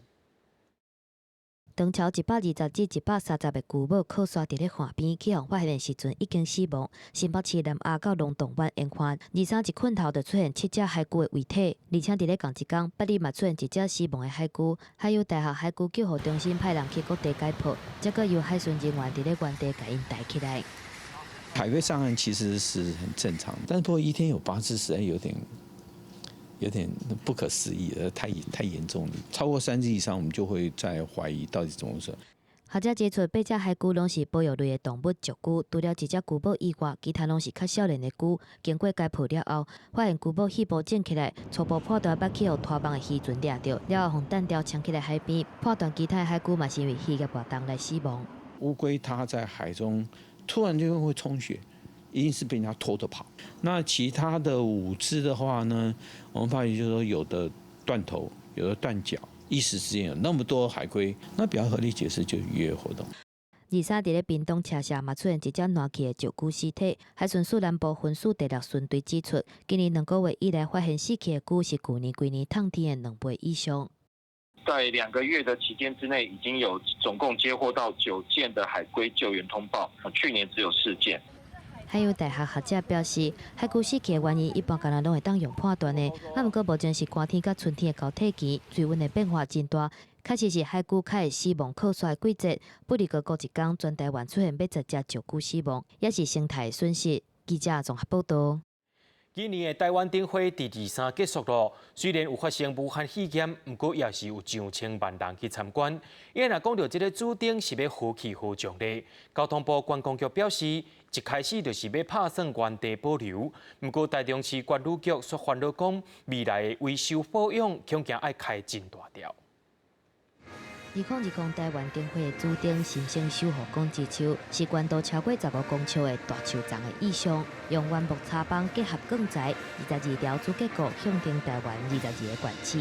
唐朝120至130个龜母靠沙佇咧岸邊，去予發現的時陣已經死亡。新北市南澳到龍洞灣沿岸，23一困頭就出現七隻海龜的遺體，而且佇咧仝一工，八里嘛出現一隻死亡的海龜。海洋大學海龜救護中心派人去各地解剖，才閣由海巡人員佇咧原地共𪜶抬起來。海龜上岸其實是很正常，但是不過一天有八隻，實在有點不可思議，太嚴重了。超過三隻以上，我們就會再懷疑到底怎麼回事。學者指出，八隻海龜攏是保育類的動物石龜，除了一隻龜母以外，其他攏是較少年的龜。經過解剖了後，發現龜母肺部腫起來，初步判斷捌去予拖網的漁船掠著，了後予彈調衝起來海邊，判斷其他的海龜嘛是因為漁業活動來死亡。烏龜它在海中突然就會充血。一定是被人家拖着跑。那其他的五隻的話呢，我們發現就是說有的斷頭，有的斷腳，一時之間有那麼多海龜，那比較合理解釋就是漁業活動。23佇咧屏東赤石嘛出現一隻爛去的石龜屍體，海巡署南部分署第六巡隊指出，今年2個月以來發現死去的龜是舊年規年冬天的2倍以上。在2個月的期間之內，已經有總共接獲到9件的海龜救援通報，去年只有4件。海洋大學學者表示，海龜死去的原因一般敢若攏會當用判斷的，啊，毋過目前是寒天佮春天的交替期，水溫的變化真大，確實是海龜較會死亡擴散的季節。不過過一工，全台灣出現欲10隻石龜死亡，也是生態損失。記者綜合報導。今年的台灣燈會佇23結束囉，雖然有發生武漢肺炎，毋過也是有上千萬人去參觀。伊若講著這个主燈是欲何去何從咧？交通部觀光局表示，一開始就是欲拍算原地保留，毋過台中市觀旅局卻煩惱講，未來的維修保養恐驚愛開真大條。2020台灣燈會的主燈新生守護廣之樹，是懸高超過15公尺的大樹叢的意象，用原木插枋結合鋼材，22條主結構象徵台灣22個縣市，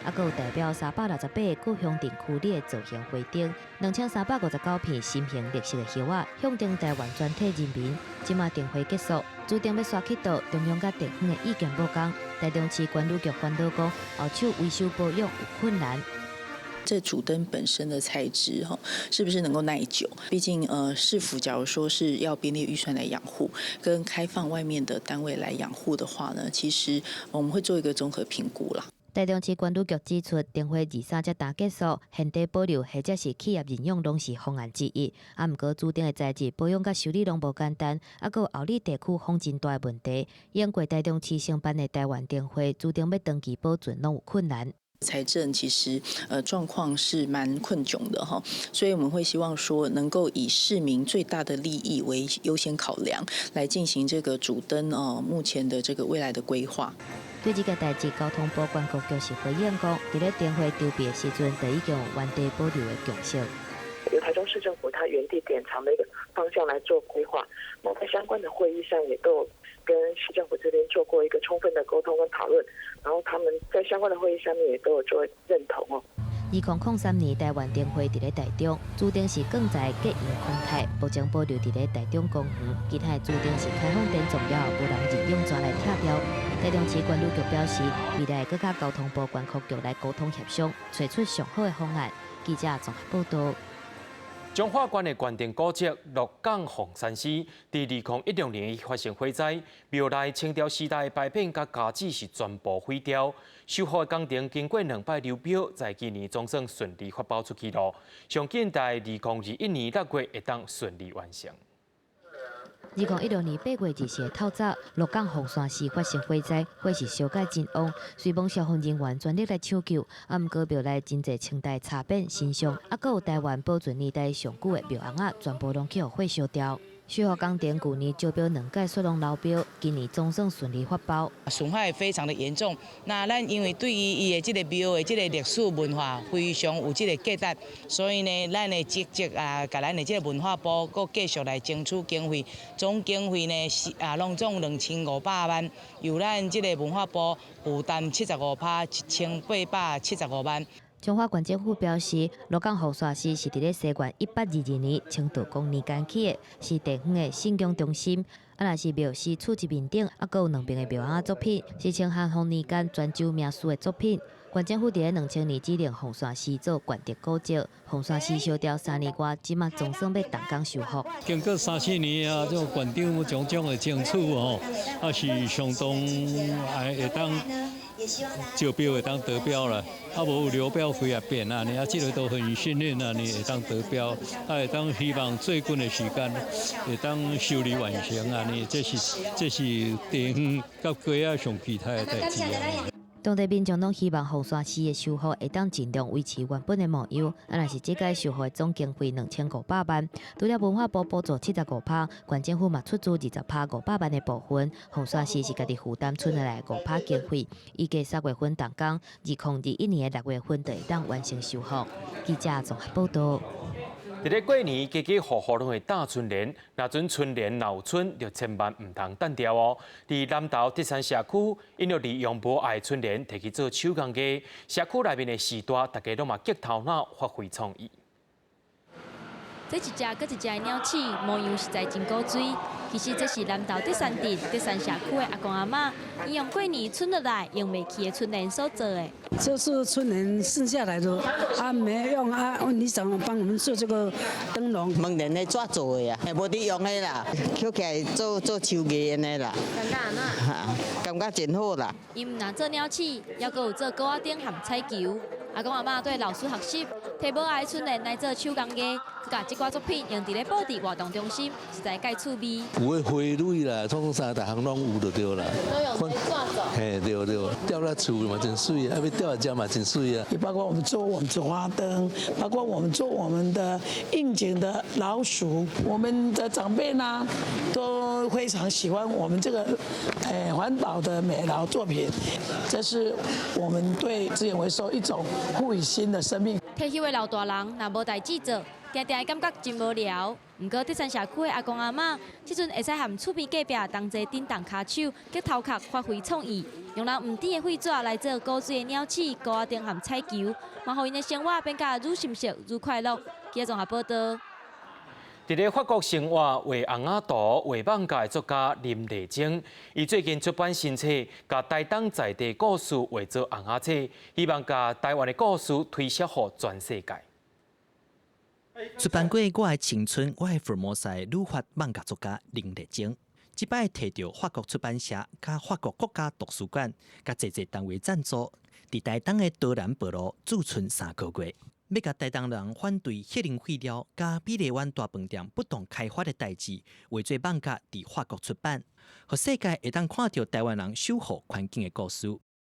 啊，閣有代表368個鄉鎮區里的造型花燈，2359片心形綠色的葉仔，象徵台灣全體人民。這馬燈會結束，主燈欲徙去佗，中央佮地方的意見無仝。台中市觀旅局煩惱講，後手維修保養有困難。這主燈本身的材質哈，是不是能夠耐久？畢竟市府假如說是要編列預算來養護，跟開放外面的單位來養護的話呢，其實我們會做一個綜合評估啦。台中市觀旅局指出，燈會23才剛結束，現地保留或者是企業認養攏是方案之一。啊，毋過主燈的材質保養佮修理攏無簡單，啊，閣有后里地區風真大的問題，經過台中市承辦的台灣燈會主燈欲長期保存攏有困難。財政其實狀況是蠻困窘的哈，所以我們會希望說能夠以市民最大的利益為優先考量，來進行這個主燈哦目前的這個未來的規劃。對這個代誌，交通部觀光局是回應講，佇咧燈會籌備的時陣，就已經有原地保留的共識。由台中市政府它原地典藏的一個方向來做規劃，那在相關的會議上也都有跟市政府這邊做過一個充分的溝通跟討論，然後他們在相關的會議上面也都有做認同哦。2003年台灣燈會佇咧台中，主燈是鋼材隔音空態，目前保留佇咧台中公園。其他的主燈是開放典藏了後，無人認養轉來拆掉。台中市觀旅局表示，未來會閣佮交通部觀光局來溝通協商，揣出上好的方案。記者綜合報導。彰化縣的縣定古蹟鹿港鳳山寺，佇2016年發生火災，廟內清朝時代的牌匾佮家子是全部毀掉。修復的工程經過兩擺流標，在今年總算順利發包出去囉。上緊在2021年6月會當順利完成。2016年8月24日透早，鹿港鳳山寺發生火災，火勢燒甲真旺，雖罔消防人員全力來搶救，啊，毋過廟內真濟清代插匾、神像，啊，閣有台灣保存年代上久的廟尪仔，全部攏去予火燒掉。修復工程舊年招標兩屆，煞攏流標，今年總算順利發包。損害非常的嚴重。那咱因為對於伊的這個廟的這個歷史文化非常有這個價值，所以呢，咱會積極啊，共咱的這個文化部閣繼續來爭取經費，總經費呢是啊，攏總2500萬，由咱這個文化部負擔75%，1875萬。彰化縣政府表示，鹿港鳳山寺是佇咧西元1822年清道光年間起的，是地方的信仰中心。啊，若是廟司厝一面頂，啊，閣有兩邊的廟尪仔作品，是清咸豐年間泉州名師的作品。縣政府佇咧2000年指定鳳山寺做縣定古蹟，鳳山寺燒掉3年外，這馬總算欲動工修復。經過三四年啊，這個縣長種種的爭取吼，啊是相當會會當招標會當得標啦，啊無流標幾仔遍按呢，啊這個都很幸運啊，呢會當得標，啊會當希望最近的時間會當修理完成按呢，這是地方佮街仔上期待的代誌啊。當地民眾攏希望鳳山寺的修復會當盡量維持原本的模樣。啊，若是這屆修復的總經費2500萬，除了文化部補助75%，縣政府嘛出資20%500萬的部分，鳳山寺是家己負擔剩落來5%經費。預計3月份動工，2021年6月份就會當完成修復。記者綜合報導。佇咧過年，家家戶戶攏會貼春聯，若陣春聯若有賰，就千萬毋通擲掉哦。佇南投德山社區，𪜶就利用無愛春聯，提去做手工藝。社區內面的序大，大家攏嘛激頭腦，發揮創意。這一隻閣一隻的鳥鼠，模樣實在真古錐。其實這是南投德山鎮德山社區的阿公阿嬤，𪜶用過年賰落來用袂去的春聯所做的。這是春聯剩下來的，啊沒用啊，問你怎麼幫我們做這個燈籠？門簾的紙做的啊，無佇用的啦，抾起來做做手藝按呢啦。感覺按怎？感覺真好啦。𪜶毋但做鳥鼠，猶閣有做糕仔燈和彩球。阿公阿嬤對老師學習，提無愛春聯來做手工藝，閣共這寡作品用佇咧布置活動中心，實在蓋趣味。有的花蕊啦，創啥逐項攏有就對啦。都用紙做。嘿，對對，吊佇厝嘛真媠啊，欲吊來食嘛真媠啊。也包括我們做我們的花燈，包括我們做我們的應景的老鼠，我們的長輩呢都非常喜歡我們這個環保的美勞作品，這是我們對資源回收一種賦予新的生命。退休的老大人若無代誌做，定定會感覺真無聊。毋過，德山社區的阿公阿嬤，這陣會使和厝邊隔壁同齊振動跤手，激頭殼發揮創意，用人毋甜的廢紙來做古錐的鳥鼠、菇仔燈和彩球，嘛予𪜶的生活變甲愈心適愈快樂。記者綜合報道。佇咧法國生活畫尪仔圖、畫漫畫的作家林麗貞，伊最近出版新冊，共台東在地故事畫做尪仔冊，希望共台灣的故事推銷予全世界。出版過《我的青春》、《我的福爾摩斯》旅法漫畫作家林麗貞，這擺提著法國出版社、佮法國國家圖書館、佮濟濟單位贊助，佇台東的多蘭部落駐村3個月。欲共台東人反對核能廢料佮美麗灣大飯店不當開發的代誌，畫做漫畫佇法國出版，予世界會當看著台灣人守護環境的故事。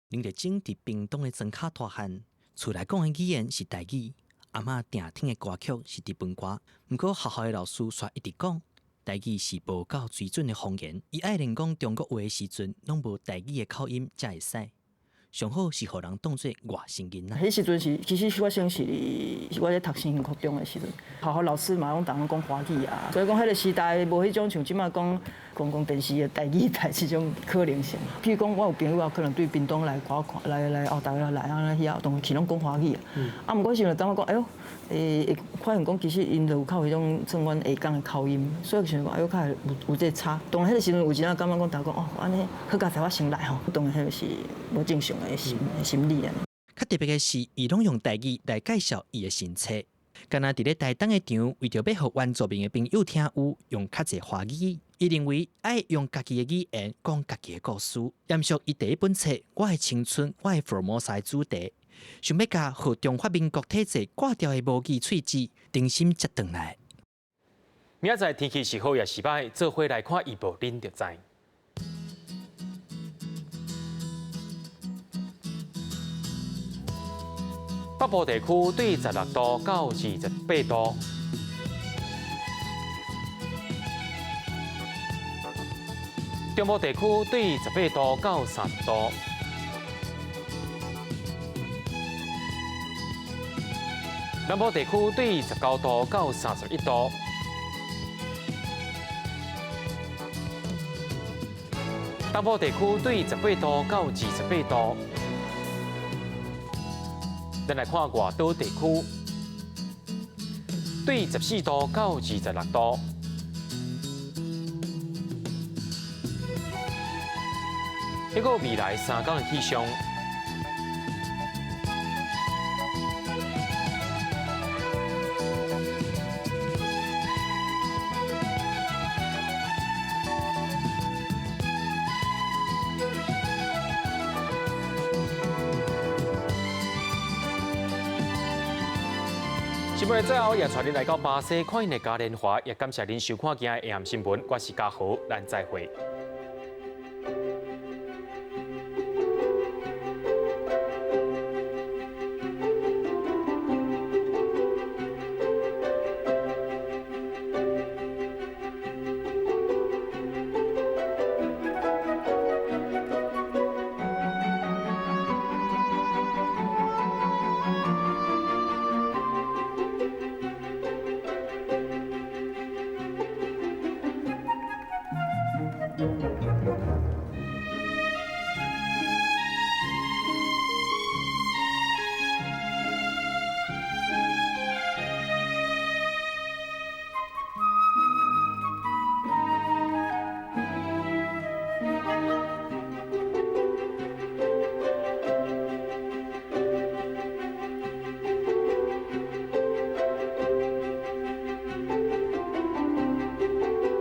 林麗貞佇屏東的莊跤大漢，厝內講的語言是台語，阿嬤定聽的歌曲是日本歌。毋過學校的老師卻一直講，台語是無夠水準的方言。伊愛連講中國話的時陣，攏無台語的口音才會使。上好是予人當做外省囡仔。彼時陣是，其實我先是我咧讀新興國中的時陣，學校老師嘛攏逐工講華語啊，所以講彼個時代無彼種像這馬講公共電視的台語台這種可能性。譬如講，我有朋友啊，可能對屏東來看看，來來後台來啊，遐當去攏講華語啊。啊，毋過時陣感覺講，哎喲，會發現講其實𪜶就有較彼種算阮下港的口音，所以想講，哎喲，較會有這個差。當然彼個時陣有一陣感覺講，大家講哦，按呢好佳哉我先來吼，當然彼個是無正常的心理啊。較特別的是，伊攏用台語來介紹伊的新冊，敢若佇咧台東的場，為著欲予原住民的朋友聽有，用較濟華語。伊認為愛用家己的語言講家己的故事，延續伊第一本冊《我的青春，我的福爾摩斯》主題，想欲共予中華民國體制割掉的無語喙舌，重新接轉來。明仔載天氣是好抑是䆀，做伙來看預報，恁就知。北部地區對16度到28度，中部地區對18度到30度，南部地區對19度到31度，東部地區對18度到28度。咱來看外島地區，對14度到26度，這個未來3天的氣象。新聞的最後，也帶您來到巴西看𪜶的嘉年華，也感謝您收看今日的下暗新聞。我是嘉豪，咱再會。